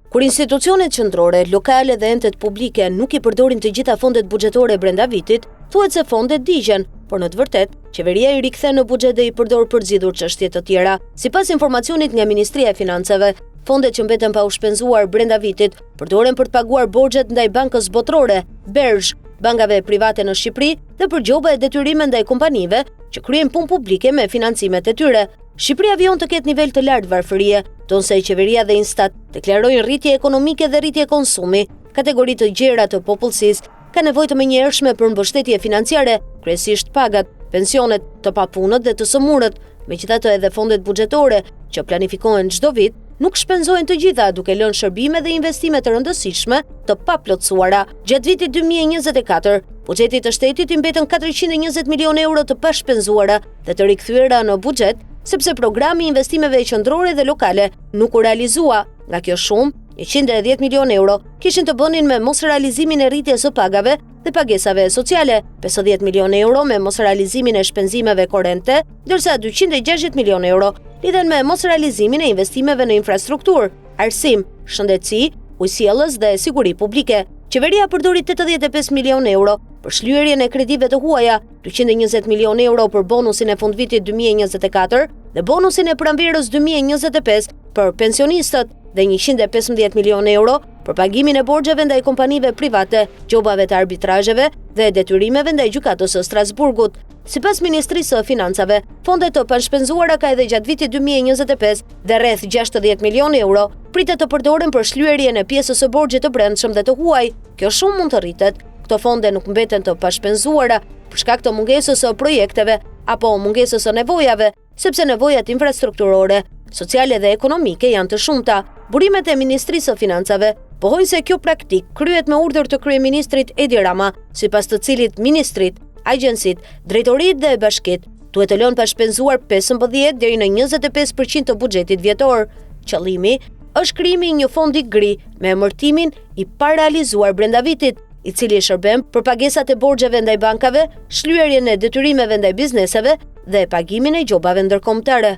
Kur institucionet qendrore, lokale dhe entet publike nuk i përdorin të gjitha fondet buxhetore brenda vitit, thuhet se fondet digjen, por në të vërtetë, qeveria i rikthen në buxhet dhe i përdor për të zgjidhur çështje të tjera. Sipas informacionit nga Ministria e Financave, fondet që mbeten pa u shpenzuar brenda vitit përdoren për të paguar borxhet ndaj Bankës Botërore, BERZH, bankave private në Shqipëri dhe për gjoba e detyrime ndaj kompanive që kryejnë punë publike me financimet e tyre. Shqipëria vijon të ketë nivel të lartë varfërie, ndonëse qeveria dhe Instat deklarojnë rritje ekonomike dhe rritje konsumi. Kategori të gjera të popullsisë kanë nevojë të menjëhershme për mbështetje financiare, kryesisht pagat, pensionet, të papunët dhe të sëmurët. Megjithatë edhe fondet buxhetore që planifikohen çdo vit nuk shpenzohen të gjitha, duke lënë shërbime dhe investime të rëndësishme të paplotësuara. Gjatë vitit 2024, buxhetit të shtetit i mbetën 420 milionë euro të pashpenzuara dhe të rikthyera në buxhet, sepse programi i investimeve qendrore dhe lokale nuk u realizua. Nga kjo shumë, 110 milionë euro kishin të bënin me mosrealizimin e rritjes së pagave dhe pagesave sociale, 50 milionë euro me mosrealizimin e shpenzimeve korrente, ndërsa 260 milionë euro lidhen me mosrealizimin e investimeve në infrastrukturë, arsim, shëndetësi, ujësjellës dhe siguri publike. Qeveria përdori 85 milionë euro për shlyerjen e kredive të huaja, 220 milionë euro për bonusin e fundvitit 2024 dhe bonusin e pranverës 2025 për pensionistët dhe 115 milionë euro për pagimin e borxheve ndaj kompanive private, gjobave të arbitrazheve dhe detyrimeve ndaj Gjykatës së Strasburgut. Sipas Ministrisë së Financave, fonde të pashpenzuara ka edhe gjatë vitit 2025 dhe rreth 60 milionë euro pritet të përdoren për shlyerjen e pjesës së borxhit të brendshëm dhe të huaj. Kjo shumë mund të rritet. Këto fonde nuk mbeten të pashpenzuara për shkak të mungesës së projekteve apo mungesës së nevojave, sepse nevojat infrastrukturore, sociale dhe ekonomike janë të shumta. Burimet e Ministrisë së Financave pohojnë se kjo praktikë kryhet me urdhër të kryeministrit Edi Rama, sipas të cilit ministritë, agjencitë, drejtoritë dhe bashkitë duhet të lënë pa shpenzuar 15 deri në 25% të buxhetit vjetor. Qëllimi është krijimi i një fondi gri me emërtimin i parealizuar brenda vitit, i cili shërben për pagesat e borxheve ndaj bankave, shlyerjen e detyrimeve ndaj bizneseve dhe pagimin e gjobave ndërkombëtare.